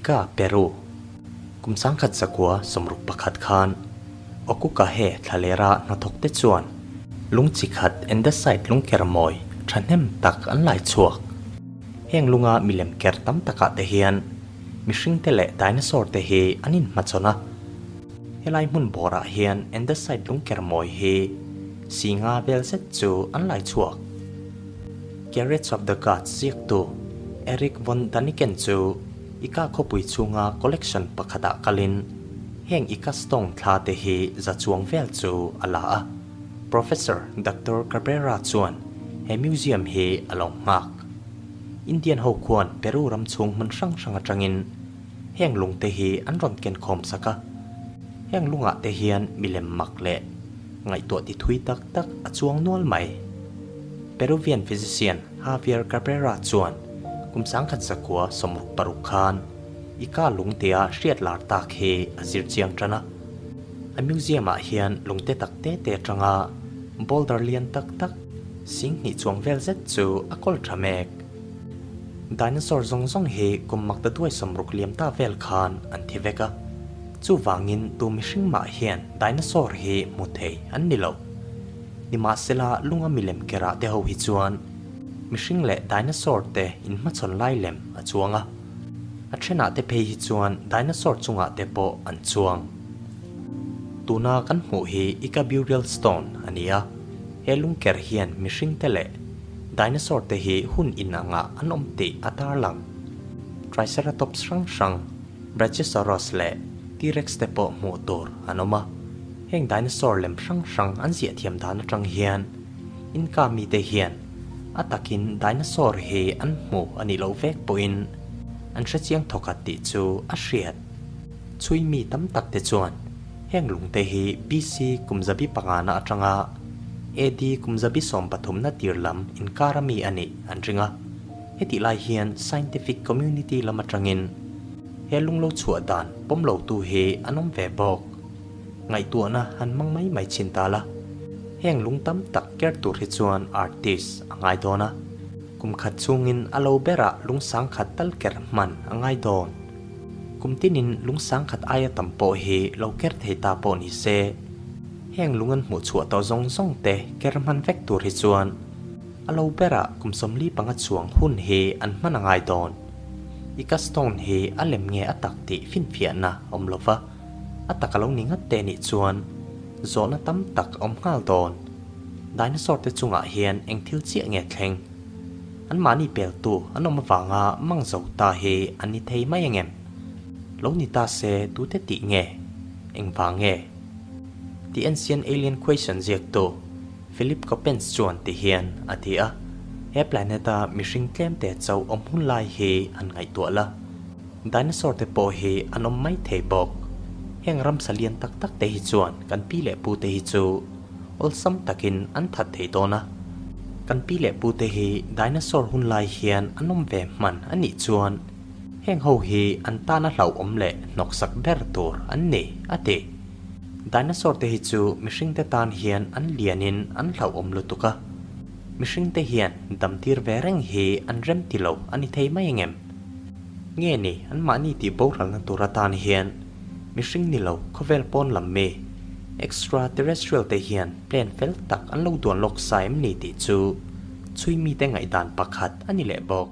Ica, Peru. Kum 1961 khan Ocucaje thlalera hnathawkte chuan lung chi khat andesite lungker mawi thahnem tak an lai chhuak. Heng lunga milem ker tam takah te hian mihringte leh dinosaur te hi an inhmachhawn a. Helai hmun bawrah hian andesite lungker mawi hi singa vel zet chu an lai chhuak. Chariots of the Gods ziaktu Erich von Daniken chu Ica khawpui chhunga collection pakhatah kalin heng Ica stone thla te hi za chuang vel chu a la a. Professor Doctor Cabrera chuan he museum hi a lo nghak. Indian ho khuan Peru ram chhung hmun hrang hrang atangin heng lung te hi an rawn ken khawm sak a. Heng lungah te hian milem mak leh ngaihtuah ti thui tak tak a chuang nual mai. Peruvian physician Javier Cabrera chuan kum 1966 khan Ica lungtea hriat lar tak hi a zir chiang tan a. A museum ah hian lungte tak te te atanga boulder lian tak tak sing hnih chuang vel zet chu a kawl tha mek. Dinosaur zawng zawng hi kum makta duai 60 liam ta vel khan an thi vek a. Chuvangin tu mihring mah hian dinosaur hi hmu thei an ni lo. Nimahsela lunga milem kerah te ho hi chuan mihring leh dinosaur te inhmachhawn lai lem a chuang a. A thenah te phei hi chuan dinosaur chungah te pawh an chuang. Tuna kan hmuh hi Ica Burial Stone a ni a, he lungker hian mihring te leh dinosaur te hi hun inangah an awm tih a tarlang. Triceratops hrang hrang, Brachiosaurus leh T-Rex te pawh hmuh tur an awm a. Heng dinosaur lem hrang hrang an ziah thiam dan atang hian Inca mite hian a takin dinosaur hi an hmu a nih loh vek pawhin an hrechiang thawkhat tih chu a hriat. Chhui mi tam tak te chuan heng lungte hi BC kum zabi pangana atanga AD kum zabi 13na tir lam inkar ami a nih an ring a. Hetih lai hian scientific community lam atangin he lung lo chhuah dan pawm lo tu hi an awm ve bawk. Ngaihtuahna han hmang mai mai chin ta la. Heng lung tam tak ker tur hi chuan artist a ngai dawn a. Kum khat chungin a lo berah lung sang khat tal ker hman a ngai dawn. Kum tinin lung sang khat aia tam pawh hi lo ker thei ta pawh ni se. Heng lung an hmuh chhuah tawh zawng zawng te ker hman vek tur hi chuan a lo berah kum 45 chuang hun hi an hman a ngai dawn. Ica stone hi a lem nge a tak tih finfiahna awm lova. A tak a lo ni ngat te nih chuan zawhna tam tak a awm nghal dawn. Dinosaur te chungah hian eng thil chiah nge thleng? An mahni peltu an awm avanga mang zo ta hi an ni thei mai ang em? Lo ni ta se tute tih nge? Engvang nge? The Ancient Alien Question ziaktu Philip Coppens chuan ti hian a ti a, He planet-a mihring tlemte chauh awm hun lai hi an ngaihtuah la. Dinosaur te pawh hi an awm mai thei bawk. Heng ramsa lian tak tak te hi chuan kan pi leh pu te hi chu awlsam takin an that thei dawn a. Kan pi leh pu te hi dinosaur hun lai hian an awm ve hman a nih chuan heng ho hi an tana hlauhawm leh hnawksak ber tur an ni, a ti. Dinosaur te hi chu mihring te tan hian an lianin an hlauhawm lutuk a. Mihring te hian damtir ve reng hi an rem ti lo a ni thei mai angem? Nge ni an mahni tih boralna tur atan hian mihring ni lo khawvel pawn lam mi extraterrestrial te hian plan fel tak an lo duan lawk sa em ni tih chu chhui mite ngaihdan pakhat a ni leh bawk.